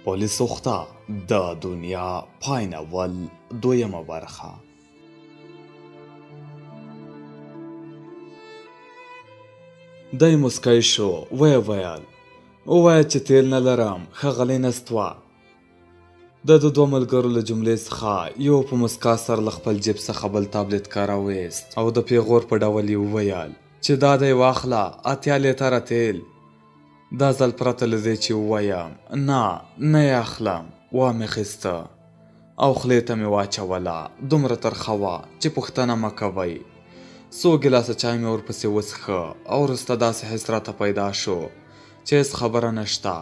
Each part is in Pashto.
پولیس سوخته د دنیا پای ناول دویمه برخه. دی موسکی شو، ویې ویل: ووایه چې تیل نه لرم، ښاغلی نستوه. د ده دوه ملګرو له جملې څخه یو په مسکا سره له خپل جیب څخه بل تابلیت راویست او د پیغور په ډول یې وویل چې دا دی واخله 80 لیتره تیل. دا ځل پرته له دې چې ووایم نه، نه یې اخلم، وامې خیسته او خولې ته مې واچوله. دومره ترخه وه چې پوښتنه مه کوئ. څو ګیلاسه چای مې ورپسې وڅښه او وروسته داسې حس راته پیدا شو چې هېڅ خبره نشته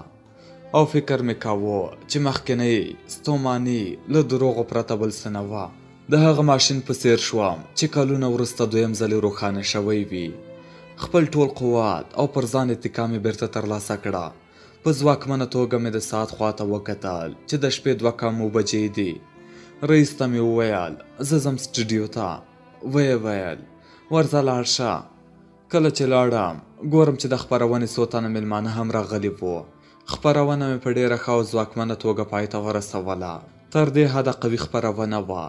او فکر مې کاوه چې مخکنۍ ستوماني له دروغو پرته بل څه نه وه. د هغه ماشین په څېر شوم چې کلونه وروسته دویم ځلې روښانه شوی وي. خپل ټول قوت او پر ځان اتکا مې بیرته ترلاسه کړه. په ځواکمنه توګه مې د ساعت خواته وکتل چې د شپې 1:55 بجې دي. رئیس ته مې وویل زه ځم سټډیو ته. ویې ویل ورځه لاړ شه. کله چې لاړم ګورم چې د خپرونې څو تنه مېلمانه هم راغلي وو. خپرونه مې په ډېره ښه او ځواکمنه توګه پای ته ورسوله. تر دې حده قوي خپرونه وه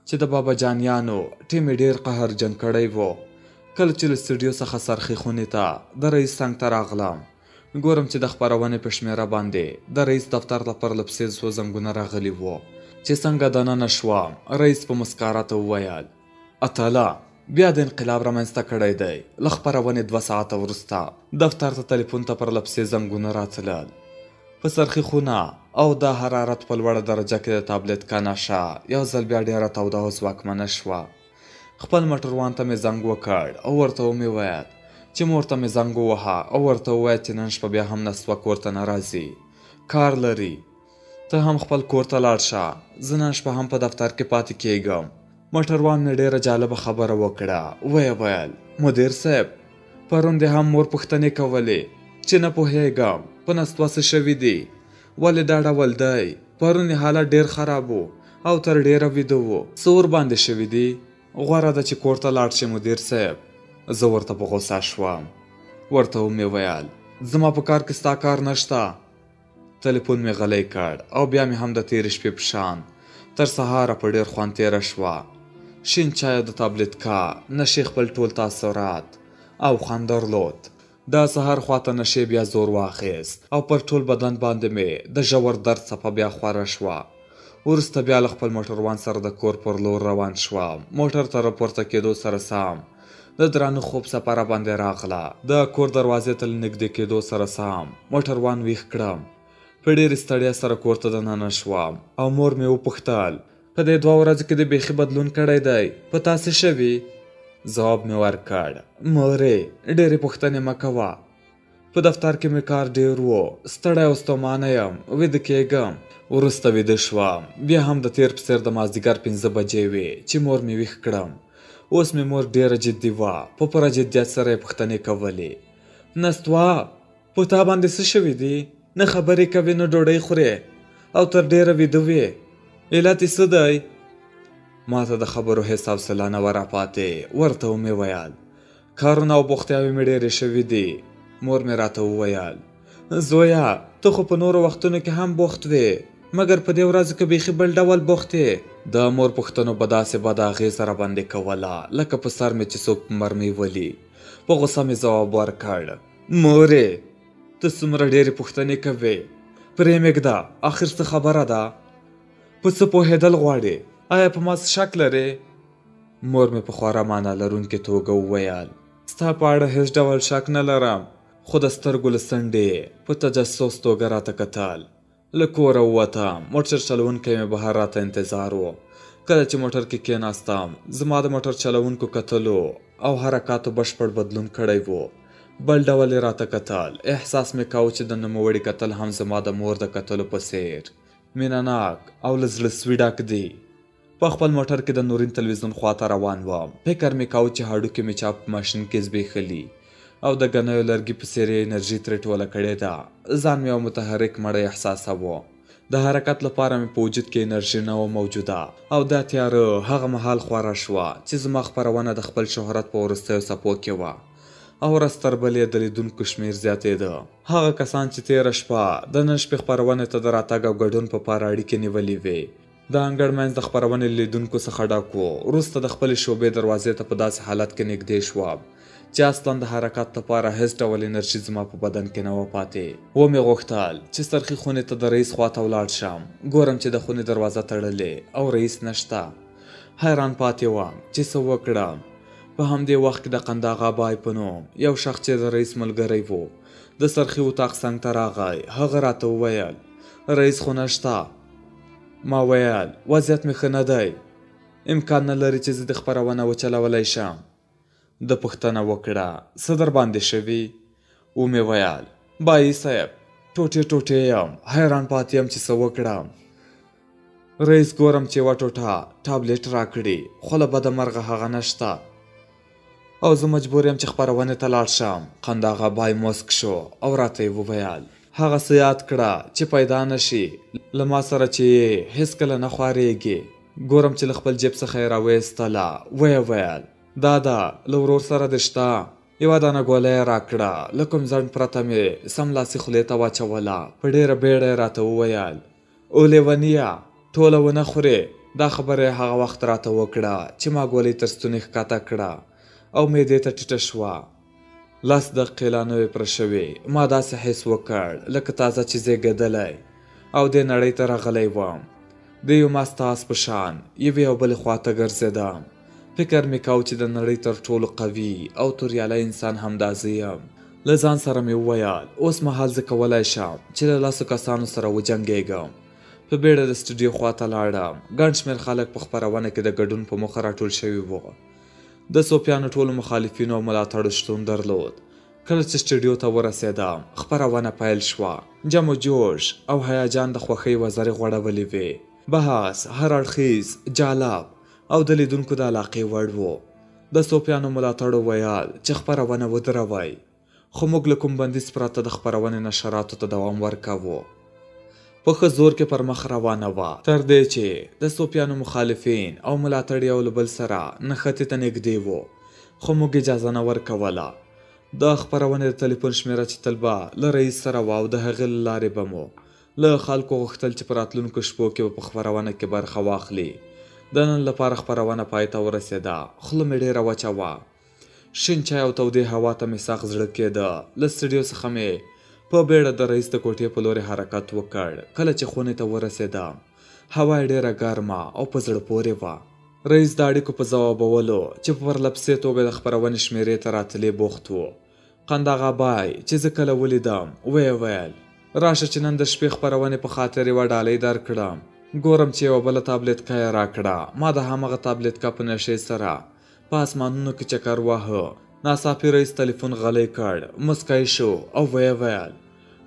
چې د بابا جانیانو ټیم یې ډېر قهرجن کړی و. کله چې له سټډیو څخه څرخي خونې ته د رئیس څنګ ته راغلم، ګورم چې د خپرونې په شمېره باندې د رئیس دفتر ته پرلپسې څو زنګونه راغلي وو. چې څنګه دننه شوم، رئیس په مسکا راته وویل: اتله، بیا د انقلاب رامنځته کړی دی. له خپرونې 2 ساعته وروسته دفتر ته تلیفون ته پرلپسې زنګونه راتلل. په څرخي خونه او د حرارت په لوړه درجه کې د تابلیت نشه یو ځل بیا ډېره توده او ځواکمنه شوه. خپل موټروان ته مې زنګ وکړ او ورته ومې ویل چې مور ته مې زنګ ووهه او ورته ووایه چې نن شپه بیا هم نستوه کور ته نه راځي، کار لري، ته هم خپل کور ته لاړ شه، زه نن شپه هم په دفتر کې پاتې کیږم. موټروان مې ډېره جالبه خبره وکړه. ویې ویل: مدیر صاحب، پرون دې هم مور پوښتنې کولې چې نه پوهېږم په نستوه څه شوي دي، ولې دا ډول دی؟ پرون یې حالت ډېر خراب و او تر ډېره ویده و، څه ورباندې شوي دي؟ غوره ده چې کور ته لاړ شې مدیر صاحب. زه ورته په غوسه شوم، ورته ومې ویل زما په کار کې ستا کار نشته. تلیفون مې غلی کړ او بیا مې هم د تېرې شپې په شان تر سهاره په ډېر خوند تېره شوه. شین چای او د تابلیتکا نشې خپل ټول تاثرات او خوند درلود. د سهار خواته نشې بیا زور واخیست او پر ټول بدن باندې مې د ژور درد څپه بیا خوره شوه. وروسته بیا له خپل موټروان سره د کور پر لور روان شوم. موټر ته راپورته کېدو سره سم د درانه خوب څپه راباندې راغله. د کور دروازې ته له نږدې کېدو سره سم موټروان ویښ کړم. په ډېرې ستړیا سره کور ته دننه شوم او مور مې وپوښتل: په دې 2 ورځو کې دې بیخي بدلون کړی دی، په تا څه شوي؟ ځواب مې ورکړ: مورې، ډېرې پوښتنې مه کوه، په دفتر کې مې کار ډېر و، ستړی او ستومانه یم، ویده کېږم. وروسته ویده شوم. بیا هم د تېر په څېر د مازدیګر 5 بجې وې چې مور مې ویښ کړم. اوس مې مور ډېره جدي وه، په پوره جدیت سره یې پوښتنې کولې: نستوه، په تا باندې څه شوي دي؟ نه خبرې کوې، نه ډوډۍ خورې او تر ډېره ویده وې، علت یې څه دی؟ ما ته د خبرو هېڅ حوصله نه وه راپاتې. ورته ومې ویل کارونه او بوختیاوې مې ډېرې شوې دي. مور مې راته وویل: زویه، ته خو په نورو وختونو کې هم بوخت وې، مګر په دې ورځو کې بیخي بل ډول بوخت یې. د مور پوښتنو به داسې بده اغېزه راباندې کوله لکه په سر مې چې څوک په مرمۍ ولي. په غوسه مې ځواب ورکړ: مورې، ته څومره ډېرې پوښتنې کوې، پرې مې ږده، اخر څه خبره ده؟ په څه پوهېدل غواړې؟ آیا په ما څه شک لرې؟ مور مې په خورا معنا لرونکې توګه وویل: ستا په اړه هېڅ ډول شک نه لرم، خو د سترګو له څنډې په تجسس توګه راته کتل. له کوره ووتم، موټر چلوونکی مې بهر راته انتظار و. کله چې موټر کې کېناستم، زما د موټر چلوونکو کتلو او حرکاتو بشپړ بدلون کړی و. بل ډول یې راته کتل. احساس مې کاوه چې د نوموړي کتل هم زما د مور د کتلو په څېر مینه ناک او له زړه سوي ډک دي. په خپل موټر کې د نورین تلویزیون خواته روان وم. فکر مې کاوه چې هډوکي مې چا په ماشین کې زبېښلي او د ګنیو لرګي په څېر یې انرژي ترې ټوله کړې ده. ځان مې یو متحرک مړی احساسوه. د حرکت لپاره مې په وجود کې انرژي نه وه موجوده او دا تیاره هغه مهال خوره شوه چې زما خپرونه د خپل شهرت په وروستیو څپو کې وه. او ورځ تر بلې یې د لیدونکو شمېر زیاتېده. هغه کسان چې تېره شپه د نن شپې خپرونې ته د راتګ او ګډون په پار اړیکې نیولې وې، د انګړ منځ د خپرونې له لیدونکو څخه ډک و. وروسته د خپلې شعبې دروازې ته په داسې حالت کې نږدې شوم چې اصلا د حرکت لپاره هېڅ ډول انرژي زما په بدن کې نه وه پاتې. ومې غوښتل چې څرخي خونې ته د رئیس خواته ولاړ شم، ګورم چې د خونې دروازه تړلې او رئیس نشته. حیران پاتې وم چې څه وکړم. په همدې وخت کې د قنداغا بای په نوم یو شخص چې د رئیس ملګری و د څرخي اتاق څنګ ته راغی. هغه راته وویل، رئیس خو نشته. ما ویل، وضعیت مې ښه نه دی، امکان نه لري چې زه د خپرونه وچلولی شم. ده پوښتنه وکړه، څه در باندې شوي؟ ومې ویل، بایي صاحب، ټوټې ټوټې یم، حیران پاتې یم چې څه وکړم. رئیس ګورم چې یوه ټوټه ټابلیټ راکړي، خو له بده مرغه هغه نشته او زه مجبور یم چې خپرونې ته لاړ شم. قنداغه بای موسک شو او راته یې وویل، هغه څه یاد کړه چې پیدا نه شي، له ما سره چې یې هېڅکله نه خوارېږي. ګورم چې له خپل جیب څخه یې راویستله، ویې ویل، دا ده، له ورور سره دې شته. یوه دانه ګولۍ یې راکړه، له کوم ځنډ پرته مې سملاسي خولې ته واچوله. په ډېره بېړه یې راته وویل، او لیونیه، ټوله ونه خورې. دا خبره یې هغه وخت راته وکړه چې ما ګولۍ تر ستوني ښکته کړه او معدې ته ټیټه شوه. 10 دقیقې لا نه وې پوره شوې، ما داسې حس وکړ لکه تازه چې زېږېدلی او دې نړۍ ته راغلی وم. د یو مست آس په شان یوې او بلې خوا ته ګرځېدم. فکر مې کاوه چې د نړۍ تر ټولو قوي او توریالی انسان همدا زه یم. له ځان سره مې وویل، اوس مهال زه کولی شم چې له 10 کسانو سره وجنګېږم. په بیړه د سټوډیو خواته لاړم. ګڼ شمېر خلک په خپرونه کې د ګډون په موخه راټول شوي وو. د صوفیانو ټولو مخالفینو او ملاتړو شتون درلود. کله چې سټوډیو ته ورسېدم، خپرونه پیل شوه. جم و جوش او هیجان د خوښۍ وزرې غوړولې وې. بحث هر اړخیز، جالب او د لیدونکو د علاقې وړ و. د صوفیانو ملاتړو ویل چې خپرونه ودروئ، خو موږ له کوم بندیز پرته د خپرونې نشراتو ته دوام ورکاوه. په ښه زور کې پر مخ روانه وه، تر دې چې د صوفیانو مخالفین او ملاتړ یو له بل سره نښتې ته نږدې وو، خو موږ اجازه نه ورکوله. د خپرونې د تلیفون شمېره چې تل به له رئیس سره وه او د هغې له لارې به مو له خلکو غوښتل چې په راتلونکو شپو کې به په خپرونه کې برخه واخلي. د نن لپاره خپرونه پای ته ورسېده. خوله مې ډېره وچه وه. شین چای او تودې هوا ته مې سخت زړه کېده. له سټډیو څخه مې په بیړه د رئیس د کوټې په لورې حرکت وکړ. کله چې خونې ته ورسېدم، هوا یې ډېره ګرمه او په زړه پورې وه. رئیس د اړیکو په ځوابولو چې په پرلپسې توګه د خپرونې شمېرې ته راتلې بوخت و. قنداغا بای چې زه کله ولیدم، ویې ویل، راشه چې نن د شپې خپرونې په خاطر یوه ډالۍ درکړم. ګورم چې یوه بله تابلیتکه یې راکړه. ما د همغه تابلیتکه په نشې سره په اسمانونو کې چکر واهه. ناڅاپي رئیس تلیفون غلی کړ، مسکی شو او ویې ویل،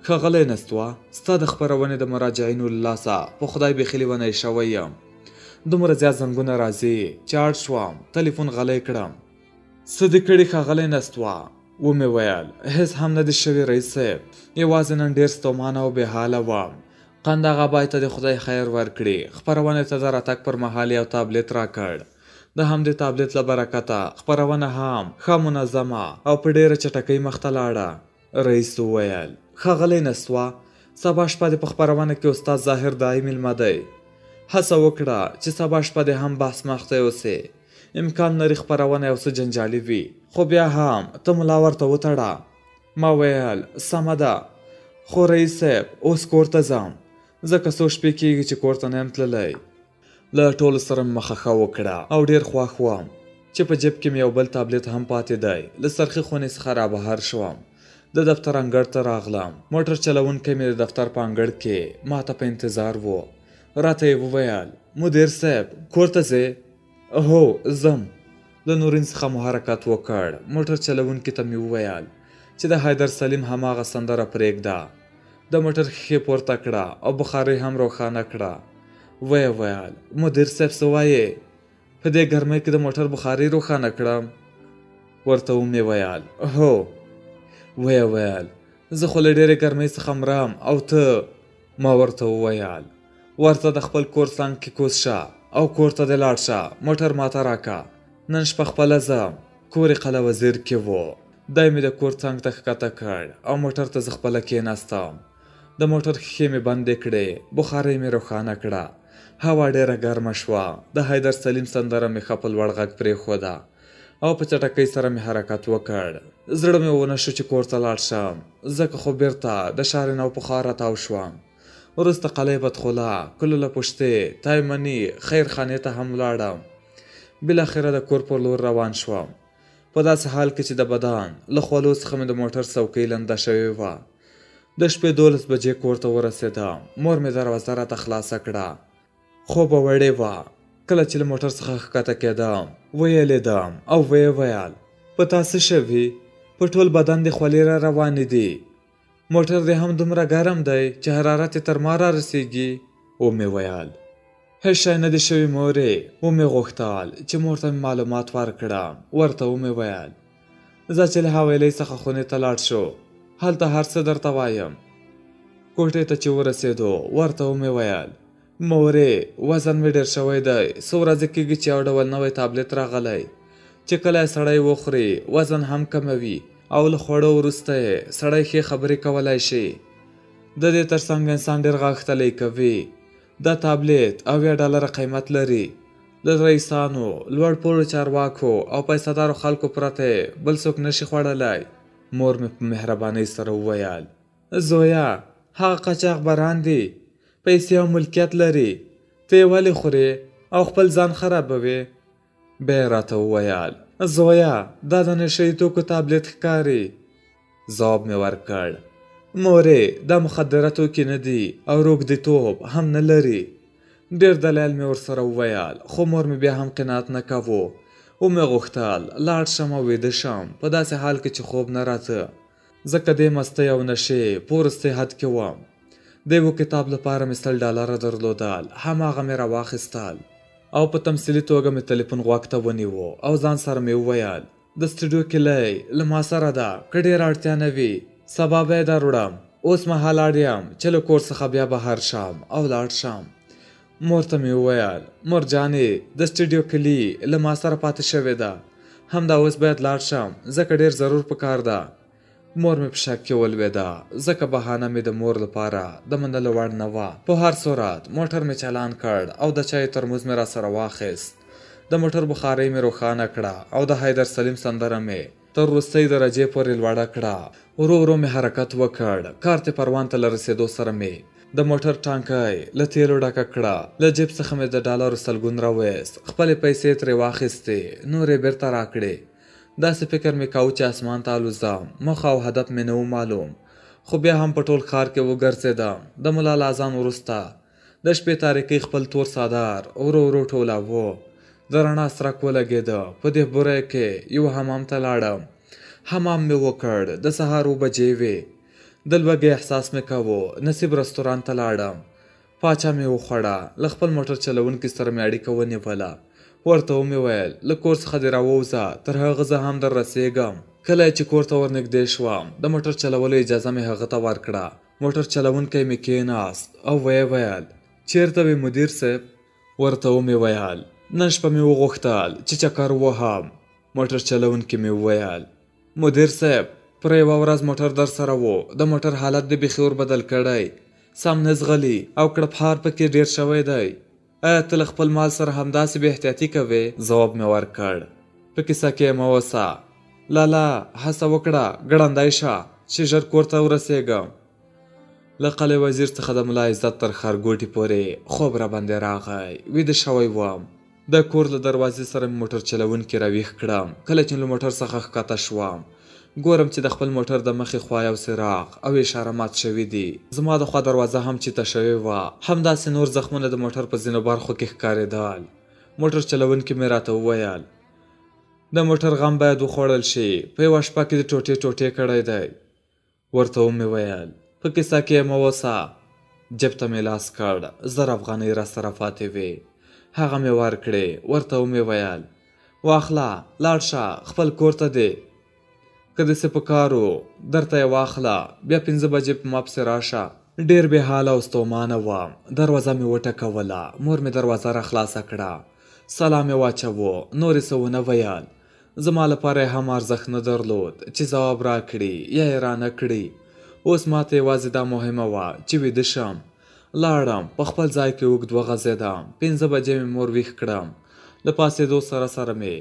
ښاغلی نستوه، ستا د خپرونې د مراجعینو له لاسه په خدای بیخي لیونی شوی یم. دومره زیات زنګونه راځي چې اړ شوم تلیفون غلی کړم. څه دې کړي ښاغلی نستوه؟ ومې ویل، هېڅ هم نه دي شوي رئیس صاحب، یوازې نن ډېر ستومانه او بېحاله وم. قنداغا بای ته دې خدای خیر ورکړي، خپرونې ته د راتګ پر مهال یو تابلیت راکړ. د همدې تابلیت له برکته خپرونه هم ښه منظمه او په ډېره چټکۍ مخته لاړه. رئیس وویل، ښاغلی نستوه، سبا شپه دې په خپرونه کې استاد ظاهر داعي مېلمه دی. هڅه وکړه چې سبا شپه دې هم بحث مخته یوسې. امکان لري خپرونه یو څه جنجالي وي، خو بیا هم ته ملا ورته وتړه. ما ویل، سمه ده، خو رئیس صاحب اوس کور ته ځم، ځکه څو شپې کېږي چې کور ته نه یم تللی. له ټولو سره مې مخه ښه وکړه او ډېر خوښ وم چې په جیب کې مې یو بل تابلیت هم پاتې دی. له څرخي خونې څخه رابهر شوم، د دفتر انګړ ته راغلم. موټر چلوونکی مې د دفتر په انګړ کې ما ته په انتظار و. راته یې وویل، مدیر صاحب کور ته ځې؟ هو ځم. له نورین څخه مو حرکت وکړ. موټر چلوونکي ته مې وویل چې د حیدر سلیم هماغه سندره پرېږده. د موټر ښیښې پورته کړه او بخارۍ هم روښانه کړه. ویې ویل، مدیر صاحب څه وایې؟ په دې ګرمۍ کې د موټر بخارۍ روښانه کړم؟ ورته ومې ویل، هو. ویې ویل، زه خو له ډېرې ګرمۍ څخه مرم او ته؟ ما ورته وویل، ورته د خپل کور څنګ کې کوز شه او کور ته دې لاړ شه، موټر ماته راکه، نن شپه خپله ځم. کور یې قلعه وزیر کې و. دی مې د کور څنګ ته ښکته کړ او موټر ته زه خپله کېناستم. د موټر ښیښې مې بندې کړې، بخارۍ مې روښانه کړه. هوا ډېره ګرمه شوه. د حیدر سلیم سندره مې ښه په لوړ غږ پرېښوده او په چټکۍ سره مې حرکت وکړ. زړه مې ونه شو چې کور ته لاړ شم، ځکه خو بیرته د شهر نو په خوا راتاو شوم. وروسته قلعه بدخوله، کلوله پشتې، تایمني، خیرخانې ته هم ولاړم. بالاخره د کور پر لور روان شوم، په داسې حال کې چې د بدن له خولو څخه مې د موټر څوکۍ لنده شوې وه. د شپې 12 بجې کور ته ورسېدم. مور مې دروازه راته خلاصه کړه. خوبه وړې وه. کله چې له موټر څخه ښکته کېدم، ویې لیدم او ویې ویل: په تا څه شوي؟ په ټول بدن دې خولې را روانې دي. موټر دې هم دومره ګرم دی چې حرارت یې تر ما را رسېږي. ومې ویل: هېڅ شی نه دي شوي مورې. ومې غوښتل چې مور ته مې معلومات ورکړم. ورته ومې ویل: ځه چې له حویلۍ څخه خونې ته لاړ شو، هلته هر څه درته وایم. کوټې ته چې ورسېدو، ورته ومې ویل: مورې، وزن مې ډېر شوی دی. څو ورځې کېږي چې یو ډول نوی تابلیت راغلی چې کله یې سړی وخوري وزن هم کموي او له خوړو وروسته یې سړی ښې خبرې کولی شي. د دې ترڅنګ انسان ډېر غښتلی کوي. دا تابلیت $70 قیمت لري. له رئیسانو، لوړ پوړو چارواکو او پیسهدارو خلکو پرته یې بل څوک نشي خوړلی. مور مې په مهربانۍ سره وویل: زویه، هغه قاچاقبران دي، پیسې او ملکیت لري، ته یې ولې خورې او خپل ځان خرابوې؟ بیا یې راته وویل: زویه، دا د نشه یي توکو تابلیت ښکاري. ځواب مې ورکړ: مورې، دا مخدره توکي نه دي او روږدیتوب هم نه لري. ډېر دلایل مې ورسره وویل، خو مور مې بیا هم قناعت نه کاوه. ومې غوښتل لاړ شم او ویده شم، په داسې حال کې چې خوب نه راته، ځکه دې مستۍ او نشې په وروستي حد کې وم. د یوه کتاب لپاره مې $100 درلودل، هماغه مې راواخیستل او په تمثیلي توګه مې تلیفون غوږ ته ونیو او ځان سره مې وویل: د سټوډیو کیلۍ له ما سره ده، که ډېره اړتیا نه وي سبا به یې دروړم. اوس مهال اړ یم چې له کور څخه بیا بهر شم او لاړ شم. مور ته مې وویل: مور جانې، د سټوډیو کلي له ما سره پاتې شوې ده، همدا اوس باید لاړ شم، ځکه ډېر ضرور پکار ده. مور مې په شک کې ولوېده، ځکه بهانه مې د مور لپاره د منلو وړ نه وه. په هر صورت موټر مې چالان کړ او د چایو ترموز مې راسره واخیست. د موټر بخارۍ مې روښانه کړه او د حیدر سلیم سندره مې تر وروستۍ درجې پورې لوړه کړه. ورو ورو مې حرکت وکړ. کارتې پروان ته له رسېدو سره مې د موټر ټانکی له تیلو ډکه کړه. له جیب څخه مې د ډالرو سلګون راویست، خپلې پیسې ترې واخیستې، نورې بیرته راکړې. داسې فکر مې کاوه چې اسمان ته الوزم. موخه او هدف مې نه و معلوم، خو بیا هم په ټول ښار کې وګرځېدم. د ملا له اذان وروسته د شپې تاریکۍ خپل تور څادر ورو ورو ټولاوه. د رڼا څرک ولګېده. په دې بوره کې یو حمام ته لاړم. حمام مې وکړ. د سهار 7 بجې وې. د لوږې احساس مې کاوه. نصیب رستورانت ته لاړم. پاچا مې وخوړه. له خپل موټر چلوونکي سره مې اړیکه ونیوله. ورته ومې ویل: له کور څخه دې راووځه، تر هغه زه هم در رسېږم. کله چې کور ته ورنږدې شوم، د موټر چلولو اجازه مې هغه ته ورکړه. موټر چلوونکی مې کېناست او ویې ویل: چېرته وې مدیر صاحب؟ ورته ومې ویل: نن شپه مې وغوښتل چې چکر ووهم. موټر چلوونکي مې وویل: مدیر صاحب، پر یوه ورځ موټر در سره و، د موټر حالت دې بیخي ور بدل کړی، سم نه ځغلي او کړپهار پکې ډېر شوی دی. ایا ته له خپل مال سره همداسې بې احتیاطي کوې؟ ځواب مې ورکړ: په کیسه کې مه اوسه لالا، هڅه وکړه ګړندی شه چې ژر کور ته ورسېږم. له قلعه وزیر څخه د ملا عزت تر ښارګوټي پورې خوب راباندې راغی. ویده شوی وم. د کور له دروازې سره مې موټر چلوونکي راویښ کړم. کله چې له موټر څخه ښکته شوم، ګورم چې د خپل موټر د مخې خوا یو څراغ او اشاره مات شوي دي. زما د خوا دروازه هم چیته شوې وه. همداسې نور زخمونه د موټر په ځینو برخو کې ښکارېدل. موټر چلوونکي مې راته وویل: د موټر غم باید وخوړل شي، په یوه شپه کې دې ټوټې ټوټې کړی دی. ورته ومې ویل: په کیسه کې مه اوسه. جیب ته مې لاس کړ، 1000 افغانۍ راسره پاتې وې، هغه مې ورکړې. ورته ومې ویل: واخله، لاړ شه خپل کور ته دې، که دې څه په کار و درته یې واخله، بیا 5 بجې په ما پسې راشه. ډېر بې حاله او ستومانه وم. دروازه مې وټکوله. مور مې دروازه را خلاصه کړه. سلام یې واچوه، نور یې څه ونه ویل. زما لپاره یې هم ارزښت نه درلود چې ځواب راکړي یا یې رانه کړي. اوس ماته یوازې دا مهمه وه چې ویده شم. لاړم، په خپل ځای کې اوږد وغځېدم. 5 بجې مې مور ویښ کړم. له پاڅېدو سره سره مې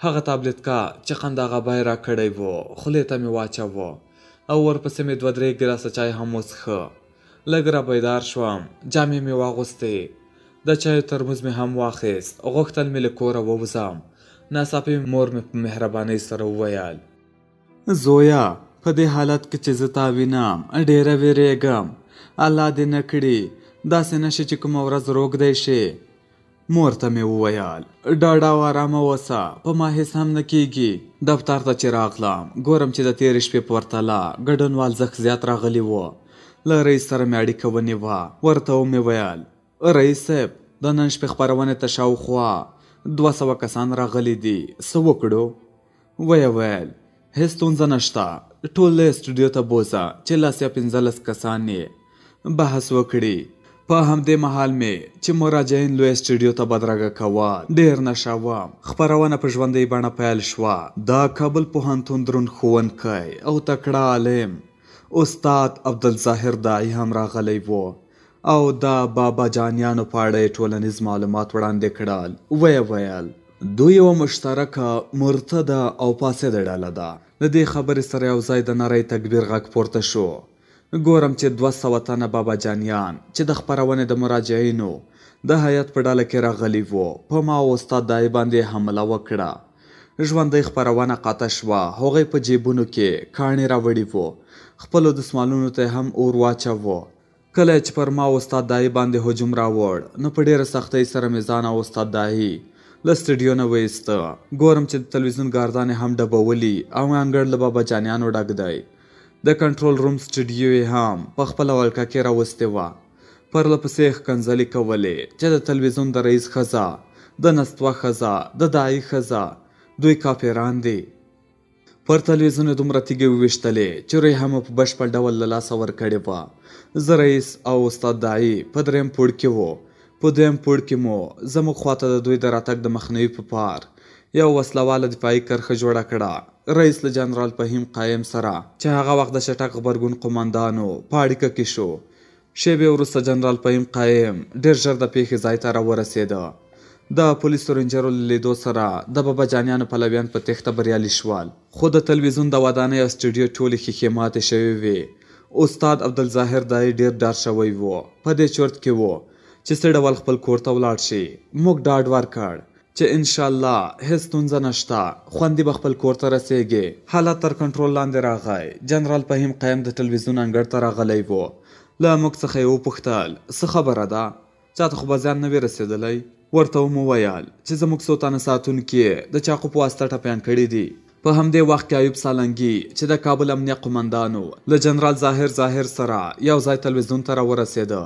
هغه تابلیتکه چې قنداغه به یې راکړی و خولې ته مې واچوه او ورپسې مې 2-3 ګیلاسه چای هم وڅښه. لږ را بیدار شوم، جامې مې واغوستې، د چایو ترموز مې هم واخیست. غوښتل مې له کوره ووځم. ناڅاپي مور مې په مهربانۍ سره وویل: زویه، په دې حالت کې چې زه تا وینم ډېره وېرېږم. الله دې نه کړي داسې نه شي چې کومه ورځ روږدی شي. مور ته مې وویل: ډاډه او ارامه اوسه، په ما هیڅ هم نه کیږي. دفتر ته چې راغلم ګورم چې د تېرې شپې په پرتله ګډونوال زښت زیات راغلي وو. له رئیس سره مې اړیکه ونیوه. ورته ومې ویل: رئیس صاحب، د نن شپې خپرونې ته شاوخوا 200 کسان راغلي دي، څه وکړو؟ ویې ویل: هیڅ ستونزه نشته، ټول له سټوډیو ته بوځه چې 10 یا 15 کسان یې بحث وکړي. په همدې مهال مې چې مراجعین لوی سټوډیو ته بدرګه کول ډېر نشه وم. خپرونه په ژوندۍ بڼه پیل شوه. د کابل پوهنتون دروند ښوونکی او تکړه عالم استاد عبدالظاهر داعي هم راغلی و او د بابا جانیانو په اړه یې ټولنیز معلومات وړاندې کړل. ویې ویل: دوی یوه مشترکه، مرتده او فاسده ډله ده. د دې خبرې سره یو ځای د نری تکبیر غږ پورته شو. ګورم چې 200 تنه بابا جانیان چې د خپرونې د مراجعینو د هیئت په ډله کې راغلي وو، په ما او استاد داعي باندې حمله وکړه. ژوندۍ خپرونه قطع شوه. هغوی په جیبونو کې کاڼي راوړي وو، خپلو دستمالونو ته هم اور واچوه. کله چې پر ما او استاد داعي باندې هجوم راوړ نو په ډېره سختۍ سره مې ځان او استاد داعي له سټډیو نه وایسته. ګورم چې د تلویزیون ګاردان یې هم ډبولي او انګړ له بابا جانیانو ډک دی. د کنټرول روم سټډیو یې هم په خپله ولکه کې راوستې وه. پرله پسې یې ښکنځلې کولې چې د تلویزیون د رئیس ښځه، د نستوه ښځه، د داعي ښځه، دوی کافران دي. پر تلویزیون یې دومره تیږې وویشتلې چې روی هم په بشپړ ډول له لاسه ورکړې وه. زه، رئیس او استاد داعي په دریم پوړ کې وو. په دویم پوړ کې مو زموږ خواته د دوی د راتګ د مخنیوي په پار یو وسلواله دفاعي کرښه جوړه کړه. رئیس له جنرال فهیم قایم سره چې هغه وخت د چټک غبرګون قومندان و په اړیکه کې شو. شېبې وروسته جنرال فهیم قایم ډېر ژر د پېښې ځای ته راورسېده. د پولیسو رینجرو له لیدو سره د بابا جانیانو پلویان په تېښته بریالي شول، خو د تلویزیون د ودانۍ او سټډیو ټولې ښیښې ماتې شوې وې. استاد عبدالظاهر داعي ډېر ډار شوی و، په دې چورت کې و چې څه ډول خپل کور ته ولاړ شي. موږ ډاډ ورکړ چې انشاءالله هیڅ ستونزه نشته، خوندي به خپل کور ته رسېږي. حالت تر کنټرول لاندې راغی. جنرال فهیم قایم د تلویزیون انګړ ته راغلی و. له موږ څخه یې وپوښتل: څه خبره ده؟ چاته خو به زیان نه وي رسېدلی؟ ورته ومو ویل چې زموږ څو تنه ساتونکي یې د چاقو په واسطه ټپیان کړي دي. په همدې وخت کې ایوب سالنګي چې د کابل امنیه قومندان و له جنرال ظاهر ظاهر سره یو ځای تلویزیون ته راورسېده.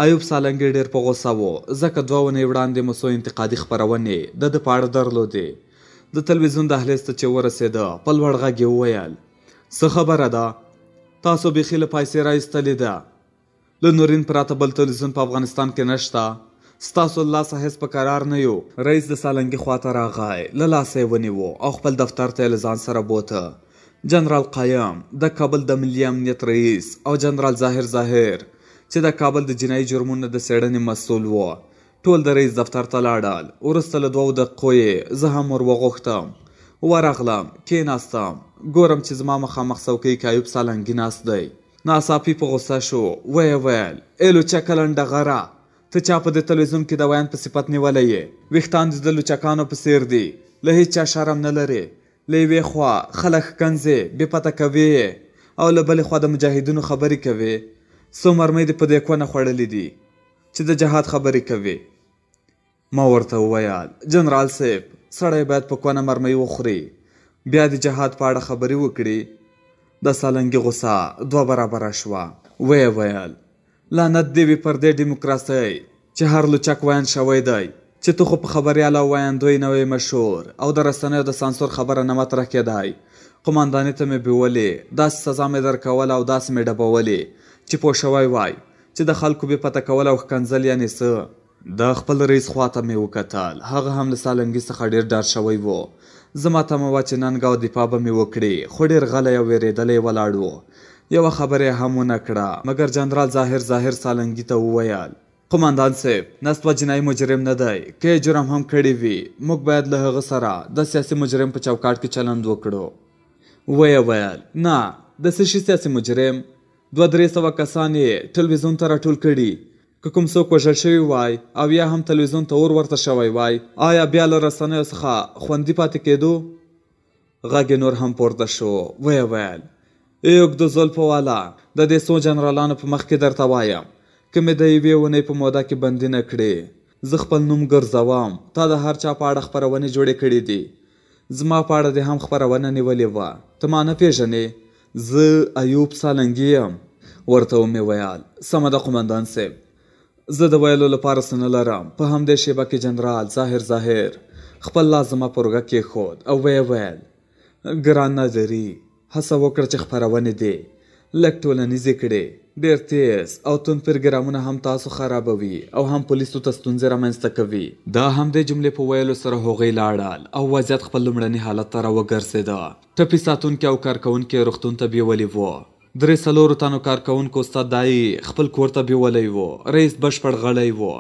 ایوب سالنګي ډېر په غوسه و، ځکه 2 اونۍ وړاندې مو څو انتقادي خپرونې د ده په اړه درلودې. د تلویزیون دهلیز ته چې ورسېده په لوړ غږ یې وویل: څه خبره ده؟ تاسو بیخي له پایسې را ایستلې ده. له نورین پرته بل تلویزیون په افغانستان کې نشته. ستاسو له لاسه هېڅ په قرار نه یو. رئیس د سالنګي خواته راغی، له لاسه یې ونیو او خپل دفتر ته یې له ځان سره بوته. جنرال قایم، د کابل د ملي امنیت رئیس، او جنرال ظاهر ظاهر چې د کابل د جنایي جرمونو د څېړنې مسؤل و، ټول د رئیس دفتر ته لاړل. وروسته له 2 دقیقو یې زه هم ور وغوښتم. ورغلم، کېناستم. ګورم چې زما مخامخ څوکۍ کې ایوب سالنګي ناست دی. ناڅاپي په غوسه شو، ویې ویل: ای لوچکه لنډغره، ته چا په دې تلویزیون کې د ویاند په صفت نیولی یې؟ ویښتان دې د لوچکانو په څېر دي، له هیڅ چا شرم نه لرې. له یوې خوا خلک ښکنځې، بې پته کوې یې، او له بلې خوا د مجاهدینو خبرې کوې. څو مرمۍ دې په دې کونه خوړلې دي چې د جهاد خبرې کوې. ما ورته وویل: جنرال صاحب، سړی باید په کونه مرمۍ وخوري، بیا د جهاد په اړه خبرې وکړي. د سالنګي غوسه 2 برابره شوه. ویې ویل: لعنت دې وي پر دې دیموکراسۍ چې هر لوچک ویاند شوی دی، چې ته خو په خبریال او ویاندوی نه وې مشهور او د رسنیو د سانسور خبره نه مطرح کېدای. قوماندانۍ ته مې بیولې، داسې سزا مې درکوله او داسې مې ډبولې چې پوه شوی وای چې د خلکو بې پته کول او ښکنځل یعنې څه. د خپل رئیس خواته مې وکتل، هغه هم له سالنګي څخه ډېر ډار شوی و. زما تمه وه چې ننګه او دفاع به مې وکړي، خو ډېر غلی او وېرېدلی ولاړ و. یوه خبره یې هم ونه کړه، مګر جنرال ظاهر ظاهر سالنګي ته وویل. قوماندان صیب، نستوه جنایي مجرم نه دی، که یې جرم هم کړی وي، موږ باید له هغه سره د سیاسي مجرم په چوکاټ کې چلند وکړو. ویې ویل، نه، د څه شي سیاسي مجرم؟ 200-300 کسان یې ټلویزیون ته راټول کړي. که کوم څوک وژل شوي وای او یا هم تلویزیون ته اور ورته شوی وای، آیا بیا له رسنیو څخه خوندي پاتې کېدو؟ غږ یې نور هم پورته شو، ویې ویل، ای اوږدو زلفو والا، د دې څو جنرالانو په مخ کې درته وایم، که مې د یوې اونۍ په موده کې بندي نه کړې، زه خپل نوم ګرځوم. تا د هر چا په اړه خپرونې جوړې کړې دي، زما په اړه دې هم خپرونه نیولې وه. ته ما نه پېژنې؟ زه ایوب سالنګي یم. ورته ومې ویل، سمه ده قومندان صیب، زه د ویلو لپاره څه نه لرم. په همدې شېبه کې جنرال ظاهر ظاهر خپل لاس زما پر اوږه کېښود او ویې ویل، ګران نادري، هڅه وکړه چې خپرونې دې لږ ټولنیزې کړې. ډېر تېز او توند پرګرامونه هم تاسو خرابوي او هم پولیسو ته ستونزې رامنځته کوي. د همدې جملې په ویلو سره هغوی لاړل او وضعیت خپل لومړني حالت ته راوګرځېده. ټپي ساتونکي او کارکوونکي یې روغتون ته بیولي وو. 3-4 تنو کارکوونکو استاد داعي خپل کور ته بیولی و. رئیس بشپړ غلی و.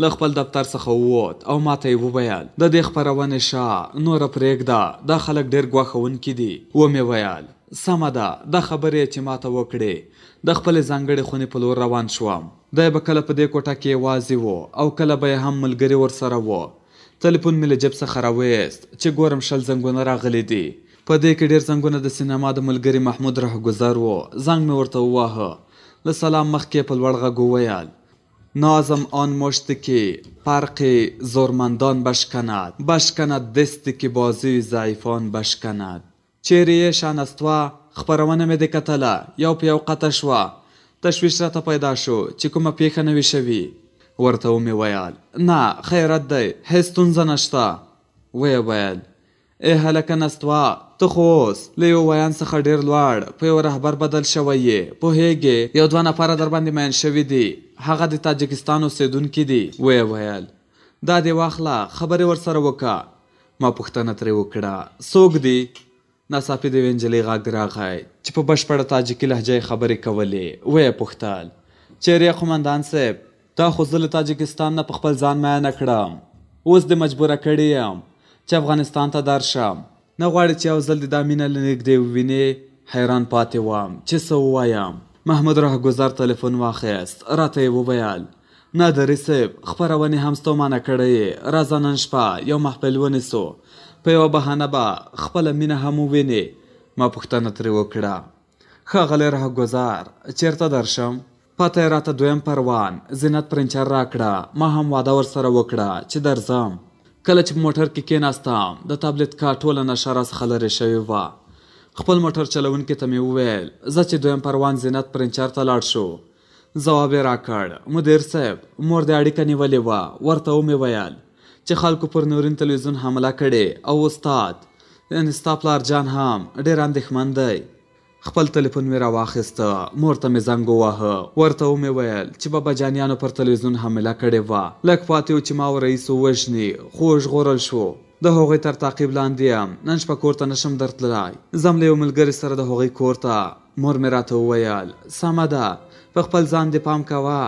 له خپل دفتر څخه ووت او ماته یې وویل، د دې خپرونې شا نوره پرېږده، دا خلک ډېر ګواښوونکي دي. ومې ویل، سمه ده. دا خبرې یې چې ماته وکړې، د خپلې ځانګړې خونې په لور روان شوم. دی به کله په دې کوټه کې یوازې و او کله به یې هم ملګري ورسره و. تلیفون مې له جیب څخه راویست چې ګورم 20 زنګونه راغلي دي. په دې کې ډېر زنګونه د سینما د ملګري محمود رهګذر و. زنګ مې ورته وواهه. له سلام مخکې یې په لوړ غږ وویل، نازم آن مشت که فرق زورمندان بشکند، بشکند دست که بازوی ضعیفان بشکند. چیرې یې شانستوه؟ خپرونه مې دې کتله، یو په یو قطع شوه. تشویش راته پیدا شو چې کومه پېښه نه وي شوې. ورته ومې ویل، نه خیرت دی، هېڅ ستونزه نشته. ویې ویل، ای هلکه نستوه، ته خو اوس له یو ویاند څخه ډېر لوړ په یو رهبر بدل شوی یې، پوهېږې؟ یو دوه نفره در باندې مین شوي دي، هغه د تاجکستان اوسېدونکي دي. ویې ویل، دا دې واخله، خبرې ورسره وکړه. ما پوښتنه ترې وکړه، څوک دي؟ ناڅاپي د یوې نجلۍ غږ راغی چې په بشپړه تاجکي لهجه یې خبرې کولې. ویې پوښتل، چیرې یې قومندان صاحب؟ تا خو زه له تاجکستان نه په خپل ځان مینه کړم، اوس دې مجبوره کړې یم چې افغانستان ته درشم. نه غواړې چې یو ځل دې دا مینه له نږدې ووینې؟ حیران پاتې وم چې څه ووایم. محمود رهګذر تلیفون واخیست، راته یې وویل، نادري صاحب، خپرونې هم ستومانه کړی یې، راځه نن شپه یو محفل ونیسو، په یوه بهانه به خپله مینه هم ووینې. ما پوښتنه ترې وکړه، ښاغلی رهګذر، چېرته درشم؟ پته یې راته دویم پروان زینت پرنچر راکړه. ما هم وعده ورسره وکړه چې درځم. کله چې په موټر کې کېناستم، د تابلیتکا ټوله نشه راڅخه لرې شوې وه. خپل موټر چلوونکي ته مې وویل، زه چې دویم پروان زینت پرنچر ته لاړ شو. ځواب یې راکړ، مدیر صاحب، مور دې اړیکه نیولې وه. ورته ومې ویل چې خلکو پر نورین تلویزیون حمله کړې او استاد یعنې ستا پلار جان هم ډېر اندېښمن دی. خپل تلیفون مې راواخیسته، مور ته مې زنګ وواهه. ورته ومې ویل چې بابا جانیانو پر تلویزیون حمله کړې وه، لږ پاتې و چې ما او رئیس ووژني، خو وژغورل شو. د هغوی تر تعقیب لاندې یم، نن شپه کور ته نشم درتللی، ځم له یو ملګري سره د هغوی کور ته. مور مې راته وویل، سمه ده، په خپل ځان دې پام کوه.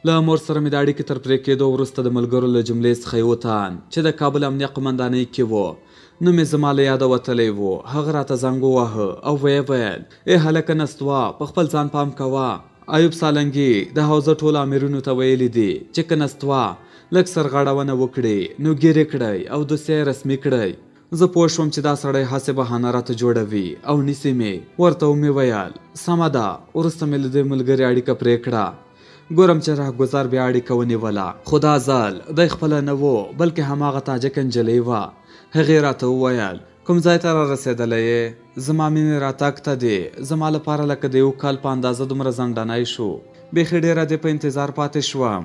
له مور سره مې د اړیکې تر پرې کېدو وروسته د ملګرو له جملې څخه یو تن چې د کابل امنیه قومندانۍ کې و، نوم یې زما له یاده وتلی و، هغه راته زنګ وواهه او ویې ویل، ای هلکه نستوه، په خپل ځان پام کوه. ایوب سالنګي د حوزه ټولو امیرونو ته ویلي دي چې که نستوه لږ سرغړونه وکړي نو ګیرې کړئ او دوسیه یې رسمي کړئ. زه پوه شوم چې دا سړی هسې بهانه راته جوړوي او نیسي مې. ورته ومې ویل، سمه ده. وروسته مې له دې ملګري اړیکه پرې کړه. ګورم چې رهګذر بیا اړیکه ونیوله، خو دا ځل دی خپله نه و، بلکې هماغه تاجکه نجلۍ وه. هغې راته وویل، کوم ځای ته را رسېدلی یې؟ زما مینې راتګ ته دې زما لپاره لکه د یو کال په اندازه دومره ځنډنی شو. بیخي ډېره دې په انتظار پاتې شوم.